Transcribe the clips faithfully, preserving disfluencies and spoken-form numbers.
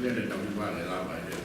Lele tapu vale lava ia.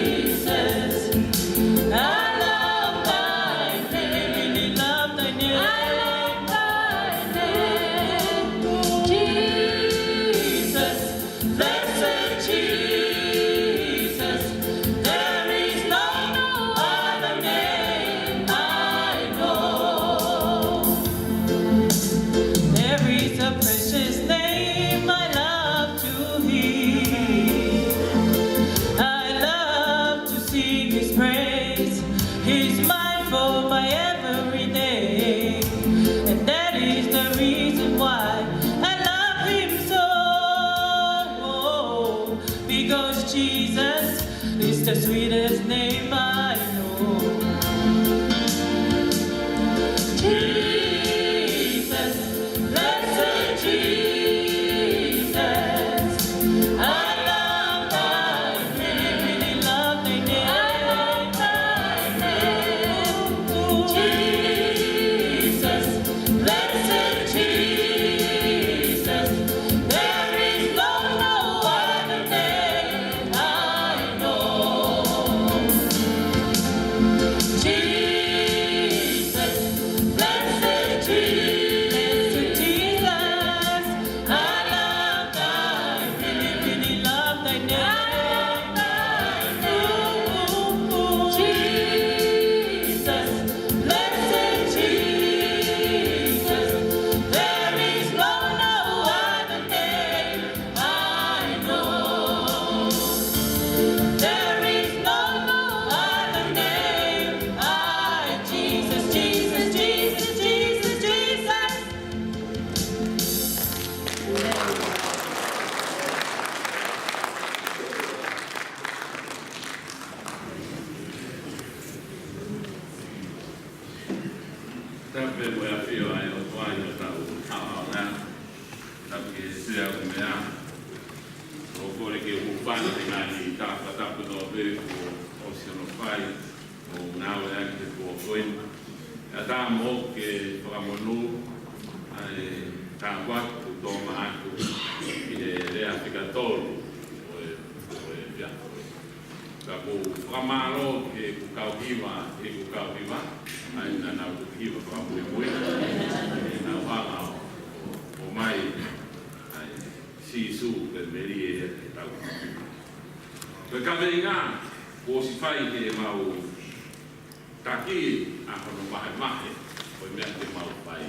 Jesus, I love thy name. Really love thy name. I love thy name. Jesus, blessed Jesus, there is no, no other name I know. There is a precious name I love to hear. I love to sing his praise. He's mine for my every day. And that is the reason why I love him so. Because Jesus is the sweetest name I know. Jesus, blessed Jesus, I love thy name, really love thy name. I love thy name. Jesus, blessed Jesus, there is no, no other name I know. Jesus, blessed Jesus, I love thy, really, really love thy name. I love thy name. Jesus, blessed Jesus, there is no, no other name I know. There is no, no other name. I, Jesus, Jesus, Jesus, Jesus, Jesus. Tapu mo e ʻafio ʻa e ʻOtua ʻi hotau haʻohaʻo na. Tapu ki he Sea ʻo e meʻa. ʻOku ou kole ke u hūfanga he ngaahi tala fakatapu kotoa pē kuo ʻosi hono fai, ʻo ngāueʻaki he pō ko eni. Kae ʻatā mo au ke fakamonū ʻa e tāpuaki kuo tō mai atu ʻi he lea fika tolu ʻo e, ʻo e efiafi ko eni. Ka ʻoku ou fakamālō ki heʻeku kau hiva, heʻeku kau hiva, ʻa ia naʻa nau toki hiva fakamuimui, ʻenau hanga ʻo, ʻo, ʻomai ʻa e Sīsū pea melie ʻetau. Ko e kaveinga kuo ʻosi fai ke mau taki ʻa hono vahevahe ʻo e meʻa ke mau fai.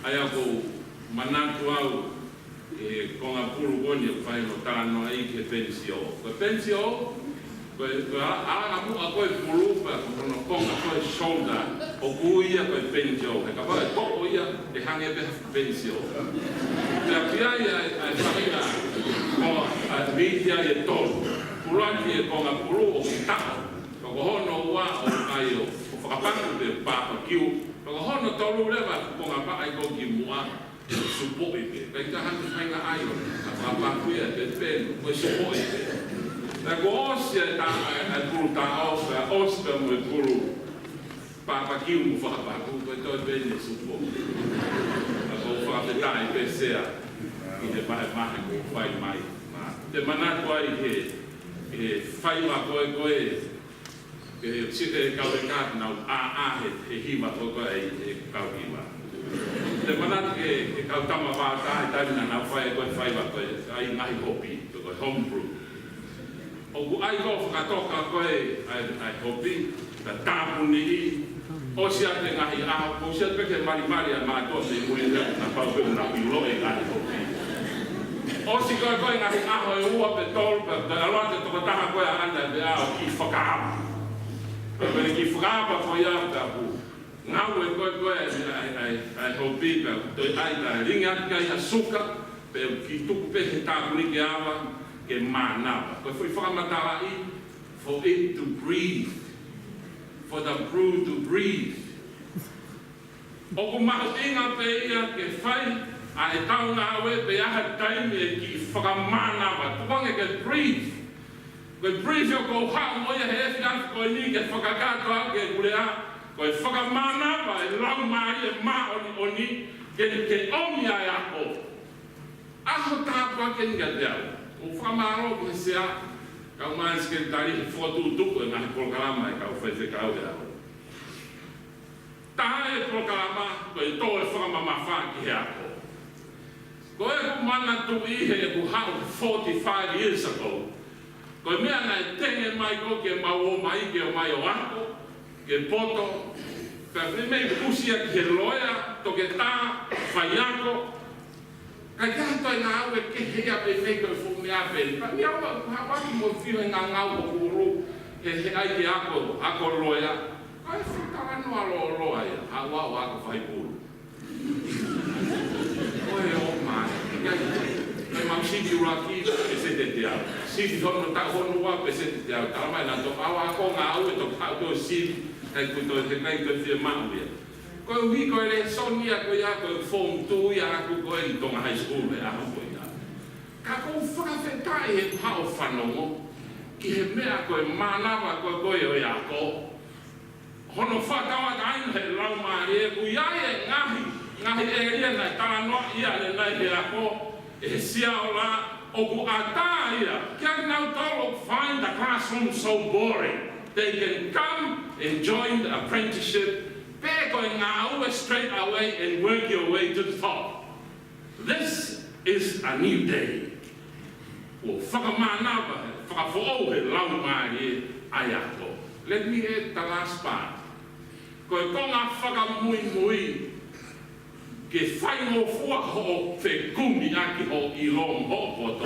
ʻA ia ʻoku ou manatu au ʻi he konga pulu ko eni ʻoku fai hono talanoaʻi ki he pensio. Ko e pensio, ko e, ko e ala, alanga muʻa ko e pulu pea ko hono konga ko e shoulder, ʻoku ui ia ko e pensio. He kapau ʻe toʻo ia ʻe hangē pē ha pensio. Pea pea ia ʻa e, ʻa e faʻahinga, ko e, ʻa e miti ia ʻe tolu. ʻUluaki e konga pulu ʻoku taʻo. Pea ko hono ua ʻoku ʻai ʻo, ʻo fakapaku pe papakiu. Pea ko hono tolu leva ko e konga vaʻe ko ē ki muʻa, ʻe supoʻi pē. ʻIkai ke ʻi ai hano faʻahinga ʻai ʻo, ʻa fakapaku ia pe penu, ko e supoʻi pē. Pea kuo ʻosi ʻa e ta-, ʻa e, ʻa e pulu taʻo, pea ʻosi pē mo e pulu papakiu mo fakapaku, ko e toe pē ʻene supoʻi. Pea ʻoku ou fakafetaʻi pē Sea, ʻi he vahevahe kuo fai mai. Te u manatu ai he, he faiva ko ē, ko ē, ke sio ki he kau leka naʻa nau ʻā, ʻā he, he hiva ko ē, ko ē ʻa e, he kau hiva. Te u manatu ki he, he kau tama Vaotā he taimi naʻa nau fai ko ē faiva ko ē, ʻa e ngaahi hopi, ko e homebrew. ʻOku ʻai ko ē ʻo fakatoka ko ē ʻa e, ʻa e hopi, pea tāpuniʻi, ʻosi atu e ngaahi ʻaho, ʻosi atu pē ke malimali ʻa mātuʻa mei mui, naʻa pau pē naʻa nau ʻiloʻi e ngaahi hopi. ʻOsi ko ē ko e ngaahi ʻaho ʻe ua pe tolu, pea, pea ʻalu atu e tokotaha ko ē ʻa ʻAna pea ʻo kiʻi fakaava. Pea ko ʻene kiʻi fakaava ko ia pea ʻoku ngaue ko ē ko ē ʻa e, ʻa e, ʻa e, ʻa e hopi pea ʻoku toe ʻai, toe lilingi atu ki ai ha suka, pea ʻoku kiʻi tuku pē he tāpuni ke ava, ke mānava. Ko e foʻi fakamatalaʻi, for it to breathe. For the brew to breathe. ʻOku mahuʻinga pē ia ke fai ʻa ʻetau ngāue pea ʻi ha taimi ʻe kiʻi fakamānava. Tuku ange ke breathe. Ko e breathe ʻoku ou haʻu mo ia he efiafi ko eni ke fakakakato ʻaki ʻeku lea, ko e fakamānava e Laumālie Māʻoniʻoni ke, ke ʻomi ʻa e ako. ʻAho tāpuaki eni kiate au. ʻOku ou fakamālō ki he Sea, Kau mai sekelitali he fokotuʻutuʻu e ngaahi polokalama ʻa e kau faifekau ʻe au. Taha e polokalama ko e tō e fakamamafa ki he ako. Ko ʻeku manatuʻi heʻeku haʻu forty-five years ago, ko e meʻa naʻe tenge mai ko ke mau ō mai ke ō mai ʻo ako, ke poto, pea fai mai kusia ki he loea, toketā, faiako. Ka ʻikai ha toe ngāue kehe ia pē mei ko e fuʻu meʻa pē. Pea mea ua, ha waki mo fio e ngangau ʻoku ʻulu, he, he ʻai ke ako, ako loea. Ko e fuʻu talanoa lōloa ia, ha ua ua ako faipulu. Ko e ʻomai, ʻikai, ʻikai mau sivi ʻuluaki, peseti ʻe teau. Sivi hono taʻu hono ua, peseti ʻe teau. Tala mai naʻa tō ʻa e ako ngāue toki haʻu ko e sivi, ʻikai ko e toe, ʻikai ko e fiemaʻu ia. Koeʻuhi ko e lēsoni ia ko ia ko e form two ia ʻaʻaku ko ē ʻi Tonga High School he ʻaho ko ia. Ka ʻoku ou fakafetaʻi heʻeku haʻu ʻo fanongo ki he meʻa ko e mānava ko ē ko ē ʻo e ako. Hono fakatauʻatāina he laumālie, ʻoku ʻi ai e ngaahi, ngaahi ʻēlia naʻe talanoaʻi ʻanenai he ako, ʻe he Sia Ola, ʻoku ʻatā ia kia kinautolu ʻoku find the classroom so boring, they can come and join the apprenticeship, pe ko e ngāue straight away and work your way to the top. This is a new day. Kuo fakamānava, fakafoʻou he laumālie ʻa e ako. Let me add the last part. Ko e konga fakamuimui, ke faingofua hoʻo fekumi ʻaki hoʻo ʻilo mo hoʻo poto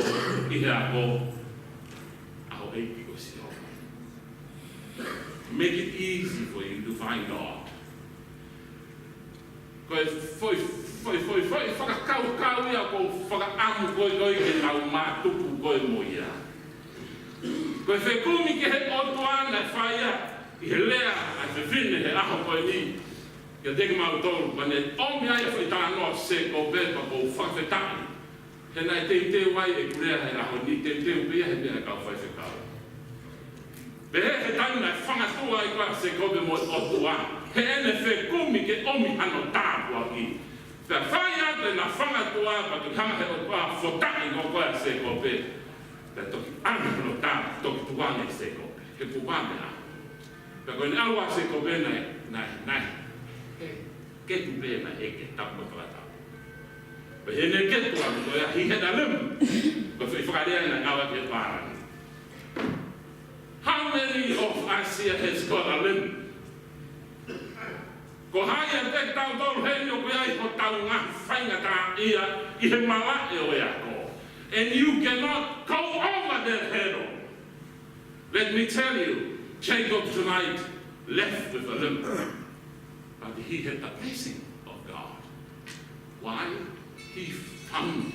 ʻi he ako, ʻa ho ʻEiki ko Sihova. Make it easy for you to find God. Ko e foʻi, foʻi, foʻi, foʻi fakakaukau ia ʻoku ou fakaʻamu ko ē, ko ē ke tau mātuku ko ē mo ia. Ko e fekumi ki he ʻOtua naʻe fai ia ʻi he lea ʻa e fefine he ʻaho ko eni kiate kimautolu, pea ne ʻomi ai e foʻi talanoa ʻo Sēkope, pea ʻoku ou fakafetaʻi he naʻe teuteu ai ʻeku lea he ʻaho ni, teuteu pē ia he meʻa ʻa e kau faifekau. Pehē he taimi naʻe fangatua ai ko ē ʻa Sēkope mo e ʻOtua, heʻene fekumi ke ʻomi hano tāpuaki. Pea fai atu ʻena fangatua, pea toki hanga he ʻOtua ʻo fotaʻi ko ē ʻa Sēkope. Pea toki ʻomi hano tā, toki tukuange ʻe Sēkope. He kuo pā meʻa. Pea ko ʻene ʻalu ʻa Sēkope naʻe, naʻe, naʻe, he ketu pē naʻe ʻeke, tapu mo e fakatapu. Pea heʻene ketu ʻalu ko ia, he he na lem. Ko e foʻi fakalea naʻe ngāueʻaki he pālangi. How many of us here has got a limb? Ko hai ʻiate kitautolu heni ʻoku ʻi ai hotau ngaahi faingataʻaʻia ʻi he malaʻe ʻo e ako? And you cannot go over that hurdle. Let me tell you, Jacob tonight left with a limp, but he had the blessing of God. Why? He found.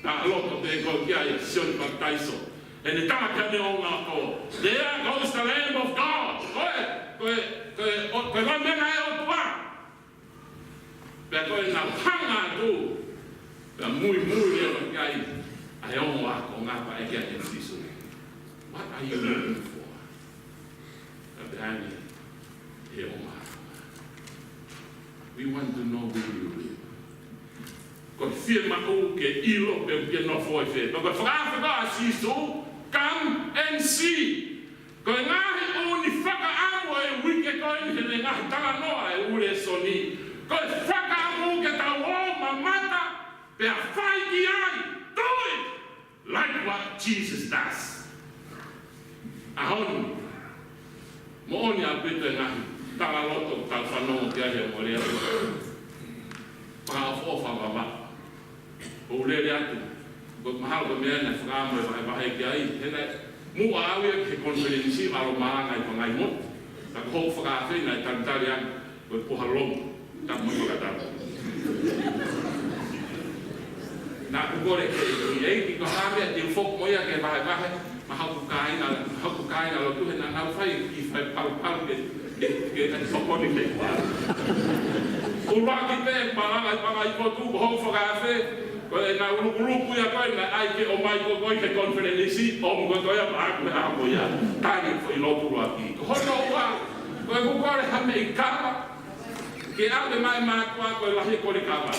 Naʻa loto pē ko kia ia Sione Papitaiso. Heʻene tala ki heʻene ongo ako, "There goes the Lamb of God." Ko e, ko e, ko e, ʻo, ko e Laumea ʻo e ʻOtua. Pea ko ʻenau hanga atu, pea muimui leva ki ai ʻa e ongo ako, ngāue pea ʻeke ʻe Sīsū, "What are you looking for?" Pea pehē ange ʻe he ongo ako, "We want to know where you live." Ko e fiemaʻu ke ʻilo pe ʻoku ke nofo ʻi fē. Pea ko e fakaafe ko ē ʻa Sīsū, "Come and see." Ko e ngaahi ʻū fakaʻamu ʻo e uike ko eni he ngaahi talanoa ʻo e ʻū lēsoni. Ko e fakaʻamu ke tau ō mamata, pea fai ki ai. Do it like what Jesus does. ʻAho ni, moʻoni ʻaupito e ngaahi talaloto ʻoku tau fanongo ki ai he mole atu. Pea ʻofa vava. ʻOku ou lele atu, ko e mahalo ko e meʻa naʻe fakaʻamu e vahevahe ki ai, he naʻe muʻa au ia ki he konifelenisi ʻo ʻalu ʻo malanga ʻi Pangaimotu. Ka ko hoku fakaafe naʻe talitali ange, ko e puha lomu, tapu mo e fakatapu. Naʻa ku kole ki he ʻEiki, ko e hā e meʻa te u foki mo ia ke vahevahe, maʻa hoku kāinga, maʻa hoku kāingalotu he naʻa nau fai e kiʻi fai palupalu ke, ke, ke, ke tokoni ke kua. ʻUluaki pē malanga ʻi Pangaimotu ko hoku fakaafe, ko ʻenau lukuluku ia ko ē naʻe ʻai ke ʻomai ko ē ki he konifelenisi, ʻomi ko ē ia maʻaku he ʻaho ko ia. Tali foʻi lotu ʻuluaki. Ko hono ua, ko ʻeku kole ha meʻi kava, ke ʻave mai mātuʻa ko e lahi e kole kava.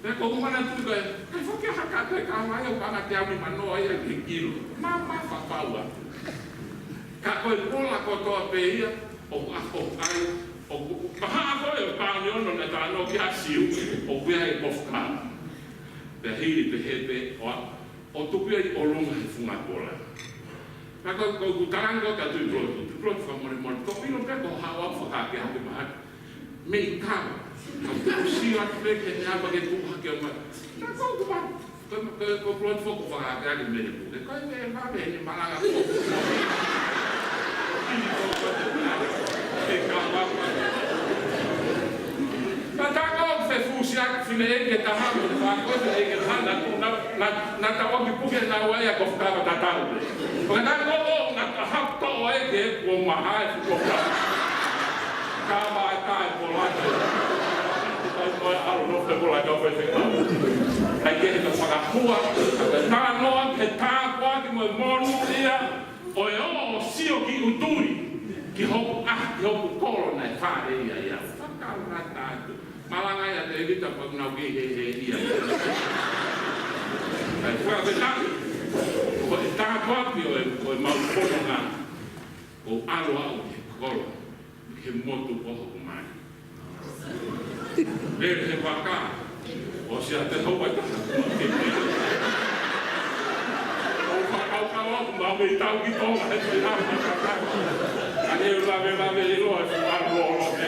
Pea ko u manatuʻi ko e, ʻikai foki ha kātoa e kahaʻu ia ʻoku anga teau nima noa ia ki he kilo. Mamafa pau ā. Ka ko e pola kotoa pē ia, ʻoku ʻa, ʻoku ʻai, ʻoku, mahalo ko e pauni ono naʻe talanoa ki ai ʻa Siu, ʻoku ʻi ai e kofu kava. Pea hili pē he pē, ʻo ʻo tuku ia ʻi ʻolunga he funga pola. Pea ko, ko, ko u talaange atu ki he pulotu, pulotu fakamolemole, ko e ʻilo pē ko haʻo ʻalu fakahake hake mahaki. Mei ka, ka u sio atu pē ki he meʻa pea ke tuʻu hake ʻo mai. Ka ko, ko, ko, ko, ko pulotu foki fakahake hake mei he puke. Ko e meʻa vave ʻene malanga ko. Ka tā ko e fefusiaki fineʻeiki ʻe taha mo e fā ko e fineʻeiki ʻe taha naʻa, naʻa, naʻa tau ʻaki puke naʻa ʻi ai ʻa e kofu kava tatau. Pea tā ko ʻo naʻa tau hapa toʻo ʻe ke kuo maha e fuko kava. Kava ʻa e taʻe pola. Ko e ʻalu nofo e pola ka fai fekau. ʻAi ke he ka fakahua, ka talanoa, ke tāpuaki mo e monūʻia, ʻo e ʻo sio ki ʻUtui, ki hoku ʻa, ki hoku kolo naʻe fāʻeleʻi ai au. Fakaʻuhinga atu. Malanga ia ʻa Tēvita pea nau kei he, he ia. ʻAi, fakafetaʻi. Ko e tāpuaki ʻo e, ʻo e mau fononga. ʻO ʻalu au ki he kolo, ki he motu ko hoku mali. Lele he vaka, ʻo sia te hau ai taha. ʻO fakakaukau au, mau mei tau ki Tonga, he te hau mai kaka. ʻA e lave lave ʻiloa, e fuʻu ʻalu lolo, he.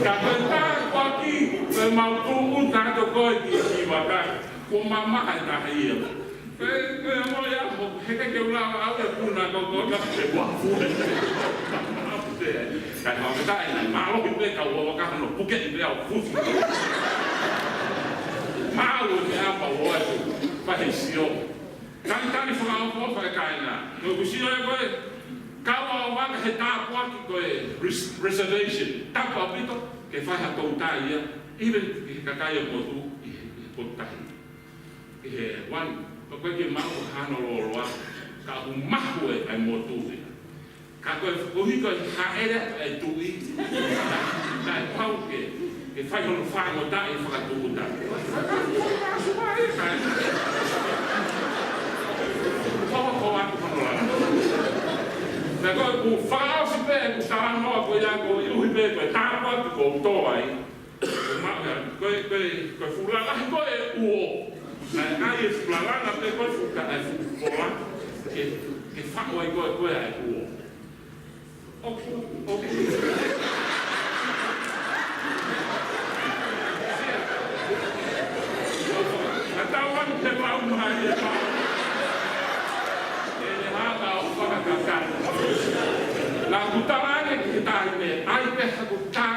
Ka ko e tāpuaki, ko e mau tuʻu tato ko e ki, ki vaka. Ko mamaha e taha ia. Pea, pea mo ia, he ke ke ula au e puna ko ko ka te kua fu. Ka fakafetaʻi naʻe mālohi pē ka ua vaka hano puke i pea ʻo fusi. Mālō e meʻa pau ʻo atu. Pea he sio. Talitali fakaʻofoʻofa e kāinga. Ko ʻeku sio ʻe koe, kau ʻo vaka he tāpuaki ko e res-, reservation. Tapu ʻaupito, ke fai ha toutai ia. Even ki he kakai ʻo e motu ʻi he, ʻi he potu tahi. ʻI he one, ka ko e ke maʻu hano loloa, ka ʻoku mahu e ʻai motu ia. Ka ko e fukuhi ko e haʻele e tuʻi, naʻe pau ke, ke fai hono fāngotaʻi fakatūʻuta. Pau ko atu hono lala. Pea ko e ku fakaʻosi pē, ku talanoa ko ia ko i uhi pē, ko e tāpuaki ko u tō ai. Ko e ma-, ko e, ko e, ko e fuʻu lalahi ko e uo. Naʻe ʻai e fuʻu lalanga pē ko e fuʻu ka, e fuʻu kola. Ke, ke faʻo ai ko e, ko e ʻai uo. ʻOku, ʻoku. Naʻa tau ʻai ke lau mai e pā. ʻE ne hanga ʻo fakakakai. Naʻa ku talaange ki he taʻahine, ʻai pē haku tā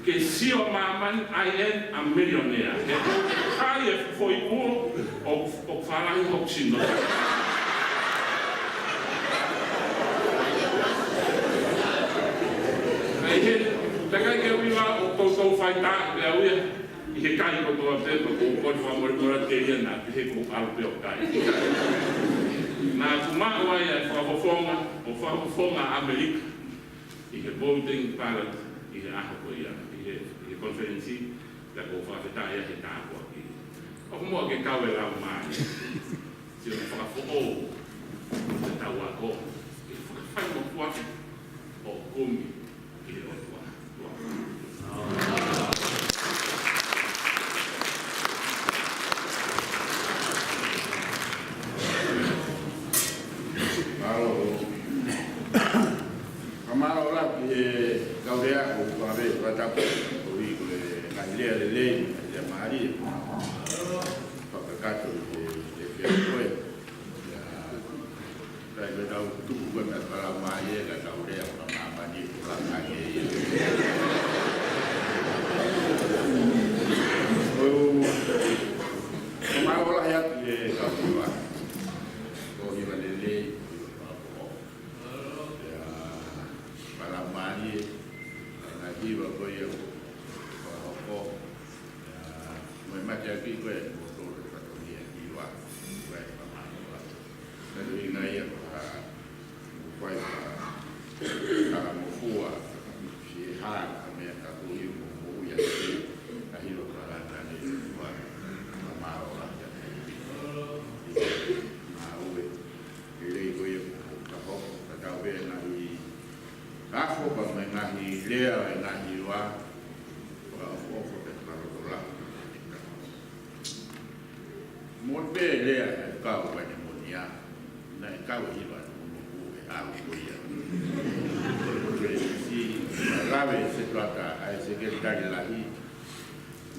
ke sio māmani, I am a millionaire. He kai e foʻi uo ʻo, ʻo fālahi hoku sino. Pea ʻi he, pea kai ke uila ʻo toutou fai tā, pea uia, ʻi he kai kotoa pē, pea ko u kole fakamolemole ke ia naʻa, ʻi he ko u ʻalu pē ʻo kai. Naʻa ku maʻu ai e fakafofonga, ʻo fakafofonga ʻAmelika. ʻI he voting ballot, ʻi he ʻaho ko ia, ʻi he, ʻi he konifelenisi, pea ko u fakafetaʻi ai he tāpuaki. ʻOku mou ke kau e lau mai. Sio fakafoʻou, te tau ako, ke fakafai mo kuaki, ʻo kumi, ki he ʻOtua. Mālō. Ka mālō lahi ki he kau lea ko u kave, ko e tapu, ko i ko e ngaahi lea lelei, ngaahi lea mālie. Fakakakato i te, te fea koe. Ia, kai ko e tau tuku ko e meʻa fakamālie, ka tau lea fakamāmani, ko laka ke ia. Ko u, ka mālō lahi atu ki he kau hiva. Ko hiva lelei, ko hiva fakapoko. Ia, fakamālie, ngaahi hiva ko ia ko, ko hoko. Ia, mo e mateaki ko e, mo tō le fatongia hiva, ko e fakamālie. Ka tō ina ia ko ha, ko e fa, ka mo fua, si e hā. Lea e ngaahi hiva, fakaʻofoʻofa pea fakalotolahi. Mo e pē lea e kau Vaine Moʻonia, naʻe kau e hiva ʻa Nukunuku he ʻaho ko ia. Ko e si lave setuata ʻa e sekelitali lahi,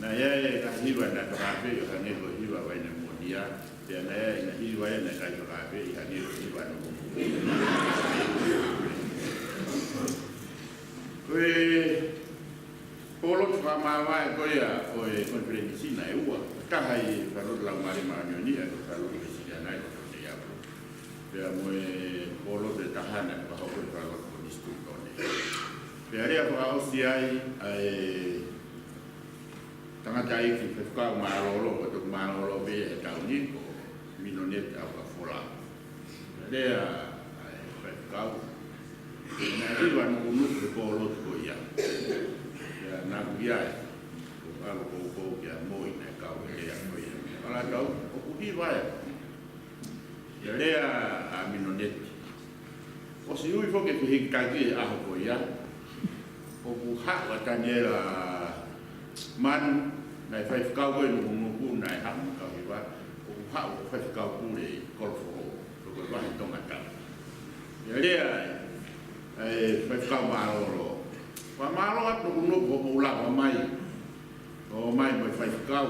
naʻe ʻi ai e ngaahi hiva naʻe fakaafeʻi ʻo hangē ko e hiva Vaine Moʻonia, pea naʻe ʻi ai e ngaahi hiva ia naʻe ʻikai fakaafeʻi hangē ko e hiva Nukunuku. Ko e pōlotu fakamāvae ko ia ʻo e konifelenisi naʻe ua. Taha ʻi he Fakalotolaumālie Māʻoniʻoni, ʻa e Fakalotolaumālie Māʻoniʻoni ʻo Tone Iapu. Pea mo e pōlotu ʻe taha naʻe fakahoko ʻe he Fakalotolaumālie Māʻoniʻoni ʻo Tone. Pea lea fakaʻosi ai ʻa e tangataʻeiki faifekau mālōlō, ko e toki mālōlō pē ia he taʻu ni, ko Minoneti ʻAukafolau. Lea ʻa e faifekau, naʻe hiva Nukunuku he pōlotu ko ia. Pea naʻa ku ʻi ai, ko ʻalu poupou kia Moi naʻe kau he lea ko ia. Ala tau, ʻoku hiva ia. Pea lea ʻa Minoneti. ʻOsi ui foki e fehikitaki he ʻaho ko ia. ʻOku haʻu ʻa Taniela Manu, naʻe faifekau ko ē Nukunuku, naʻe haʻu mo e kau hiva. ʻOku haʻu ko e faifekau pule Kolofoʻou, ko e vahe Tongatau. Pea lea ʻa e faifekau mālōlō. Fakamālō atu Nukunuku hoʻomou lava mai. ʻO mai mo e faifekau.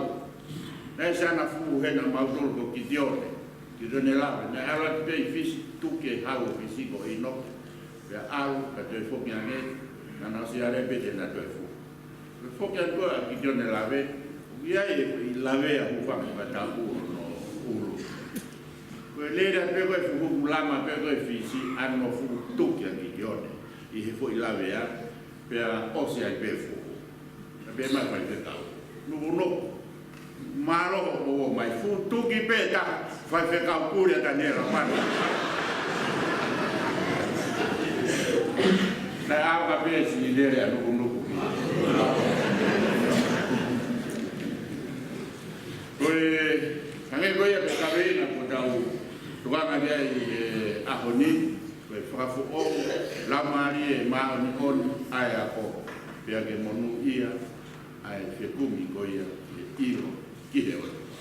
Naʻe ʻi ai siʻana fuʻu hena mautolu ko Kitione. Kitione Lave. Naʻe ʻalu atu pē ʻi Fisi, tuku e hau ʻo Fisi ko ʻInoke. Pea ʻalu, ka toe foki ange, naʻa na ʻosi ʻalu pē te na toe fuʻu. Pea foki atu ʻa Kitione Lave, ʻoku ʻi ai e foʻi lavea hūfanga fakatapu ʻo hono ʻulu. Ko e lele pē ko e fuʻu lama pē ko e Fisi, ʻa hono fuʻu tuki ʻa Kitione ʻi he foʻi lavea, pea ʻosi ai pē fuʻu. Pea pehē mai faifekau. Nukunuku. Mālō hoʻomou ō mai, fuʻu tuki pē taha, faifekau pule ʻa Taniela Manu. Naʻe ʻauka pē siʻi lele ʻa Nukunuku. Ko e, hangē ko ia ko e kaveinga ko ʻetau tokanga ki ai he ʻaho ni, ko e fakafoʻou, Laumālie Māʻoniʻoni ʻa e ako, pea ke monūʻia ʻa e fekumi ko ia ki he ʻilo ki he ʻOtua.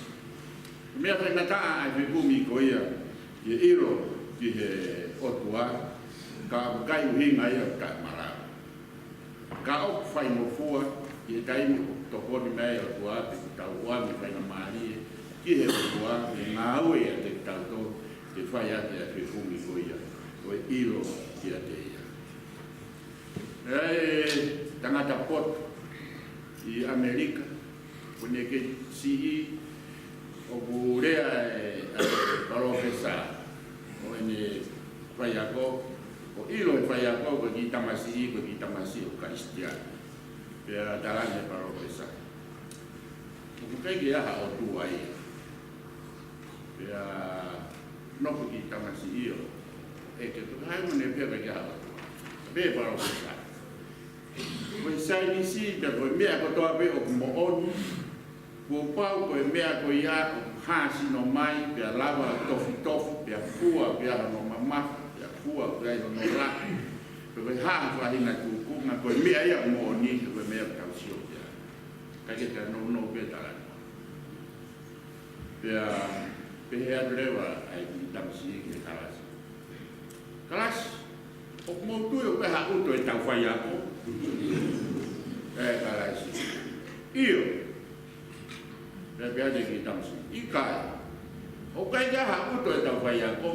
Meʻa faingataʻa ʻa e fekumi ko ia ki he ʻilo ki he ʻOtua, ka ʻoku ʻikai ʻuhinga ia ʻo taʻemalau. Ka ʻoku faingofua ʻi he taimi ʻoku tokoni mai ai e ʻOtua, pe ko ʻetau ʻoange faingamālie ki he ʻOtua, ke ngāue ʻiate kitautolu, ke fai ʻaki ʻa e fekumi ko ia, ko e ʻilo kiate ia. ʻI ai e tangata poto ʻi ʻAmelika, ko ʻene kei siʻi, ʻoku lea e, ʻa e palōfesa ʻo ʻene faiako, ʻo ʻilo e faiako ko e kiʻi tamasiʻi, ko e kiʻi tamasiʻi ʻoku Kalisitiane. Pea talaange ʻe he palōfesa, ʻoku ʻikai ke ʻi ai ha ʻOtua ia. Pea nofo e kiʻi tamasiʻi ʻo ʻeke, ko e hā e meʻa naʻe pehē ʻoku ʻikai ke ʻi ai ha ʻOtua? Pehē ʻe he palōfesa, ko e saienisi pea ko e meʻa kotoa pē ʻoku moʻoni, kuo pau ko e meʻa ko ia ʻoku hā sino mai, pea lava tofitofi, pea fua pea hono mamafa, pea fua pea hono lahi, pea ko e hā ha faʻahinga tūkunga, ko e meʻa ia ʻoku moʻoni, ko e meʻa ʻoku tau sio ki ai. ʻIkai ke ta nounou pē talanoa. Pea pehē atu leva ʻa e kiʻi tamasiʻi ki he kalasi, kalasi, ʻoku mou tui ʻoku ʻi ai ha ʻuto ʻetau faiako? ʻE kalasi, ʻio. Pea pehē atu e kiʻi tamasiʻi, ʻikai. ʻOku ʻikai ke ʻi ai ha ʻuto ʻetau faiako,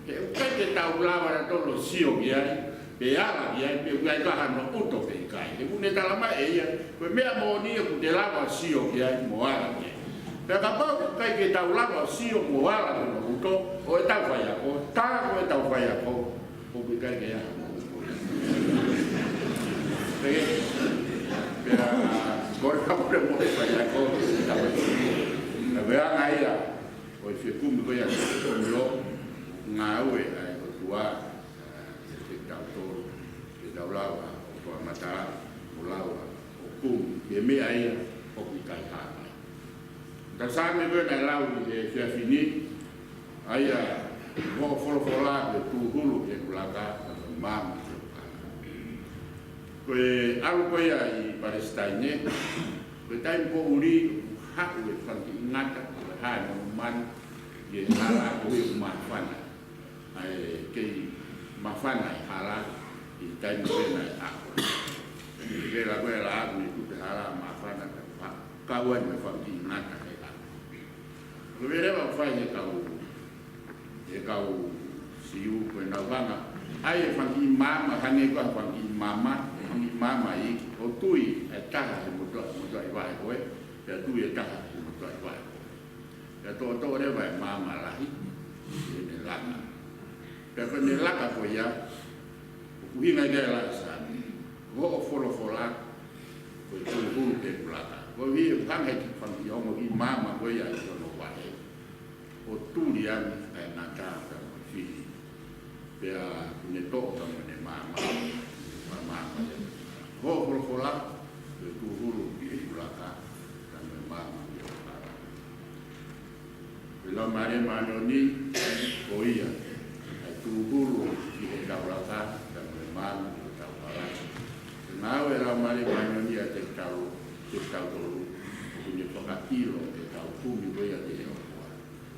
he ʻoku ʻikai ke tau lava nautolu ʻo sio ki ai, pe ala ki ai, pe ʻoku ʻi ai ha ʻuto pe ʻikai. He ʻoku ne talamai ʻe ia, ko e meʻa moʻoni ʻoku te lava ʻo sio ki ai mo ala ki ai. Pea kapau ʻoku ʻikai ke tau lava ʻo sio mo ala ki hono ʻuto ʻo ʻetau faiako, tā ko ʻetau faiako ʻoku ʻikai ke ʻi ai ha ʻuto. Pea, pea, ko e kapu le mo e faiako, na veanga ia, ʻo e fekumi ko ia, ko e ʻilo, ngāue ʻa e ʻOtua, ʻiate kitautolu, ke tau lava ʻo toʻa matala, ʻo lava ʻo kumi ki he meʻa ia ʻoku ʻikai hā mai. Ko e Saame ko ē naʻe lau ʻi he efiafi ni, ʻa ia, ko e folofola ko e tūhulu ki heʻeku laka, ko e maama ki heʻeku kaka. Ko e ʻalu ko ia ʻi Palesitaine, ko e taimi poʻuli ʻoku haʻu e fanga kiʻi ngata, ʻo hā e monumanu, ʻi he hala ko ia ʻoku māfana. ʻA e kei māfana e hala, ʻi he taimi ko ē naʻe ʻalu. Ko e vela ko ē ʻalu ʻo tuku e hala māfana, ka ʻoku haʻu ai mo e fanga kiʻi ngata he hala. Ko e vela ʻoku fai he kau he kau Siu ko ʻenau hanga ʻo ʻai e fanga kiʻi maama, hangē ko e fanga kiʻi maama, fanga kiʻi maama iiki, ʻo tui e taha he motuʻa, motuʻaʻi vaʻe ko ē, pea tui e taha he motuʻaʻi vaʻe ko ē. Pea toʻotoʻo leva e maama lahi, ʻi heʻene laka. Pea ko ʻene laka ko ia, ʻoku ʻuhinga ia ʻa e laʻi Saame, ko hoʻo folofola, ko e tūhulu pē ʻeku laka. Ko e hanga ʻe he fanga kiʻi ongo kiʻi maama ko ia ʻi hono vaʻe ʻo tuli ange ʻa e ngata pea mo e fili. Pea kuo ne toʻo pea mo ʻene maama, maama ia. Hoʻo folofola, ko e tūhulu ki heʻeku laka, pea mo e maama ki hoku hala. Ko e Laumālie Māʻoniʻoni, ko ia ʻa e tūhulu ki heʻetau laka, pea mo e maama ki hotau hala. Ko e ngāue ʻa e Laumālie Māʻoniʻoni ʻiate kitautolu, ʻoku ne fakaʻilo ʻetau kumi ko ia ki he ʻOtua.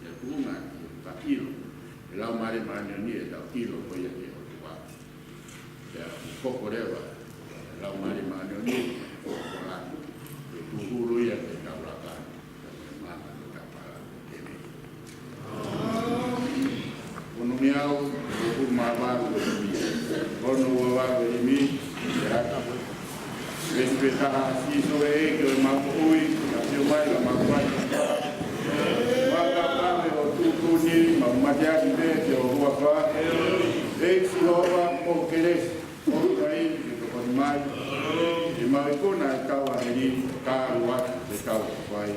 Pea tuʻunga ʻi he fakaʻilo ʻe he Laumālie Māʻoniʻoni ʻetau ʻilo ko ia ki he ʻOtua. Pea ʻoku hoko leva ʻe he Laumālie Māʻoniʻoni, ʻo laka, ʻo tūhulu ia ki heʻetau laka, pea mo e maama ki hotau hala. ʻĒmeni. Ono ngeau, uofulu mā valu e himi. Ono ua valu e himi, ʻe haka. Veesi pē taha. Sīsū ʻEiki ʻo ʻemau moʻui, ʻafio mai ka mau fai. Mau ka pame ʻo tuʻutuʻuni, mau mateaki pē ki ho huafa. ʻEiki Sihova, mo kelesi, ʻo uta i ke tokoni mai. ʻE mau ikuna ʻetau ʻahiʻahi, ka ua ʻetau fai.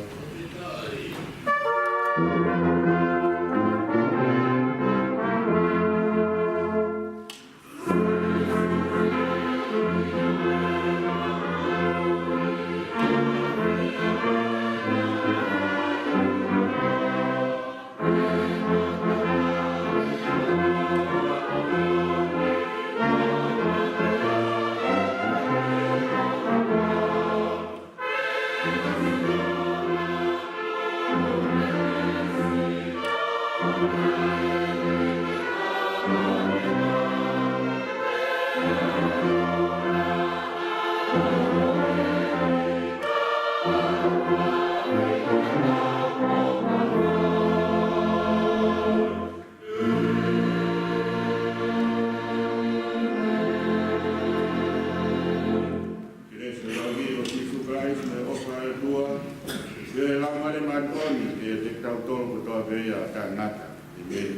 Kelesi ʻa e ʻEiki ko Sīsū Kalaisi, mo e ʻofa ʻa e ʻOtua, mo e Laumālie Māʻoniʻoni, ke ʻiate kitautolu kotoa pē ʻo taʻengata. ʻĒmeni.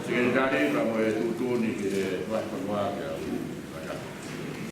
Sekelitali, ka mou tuʻutuʻuni ke fai e fonua ke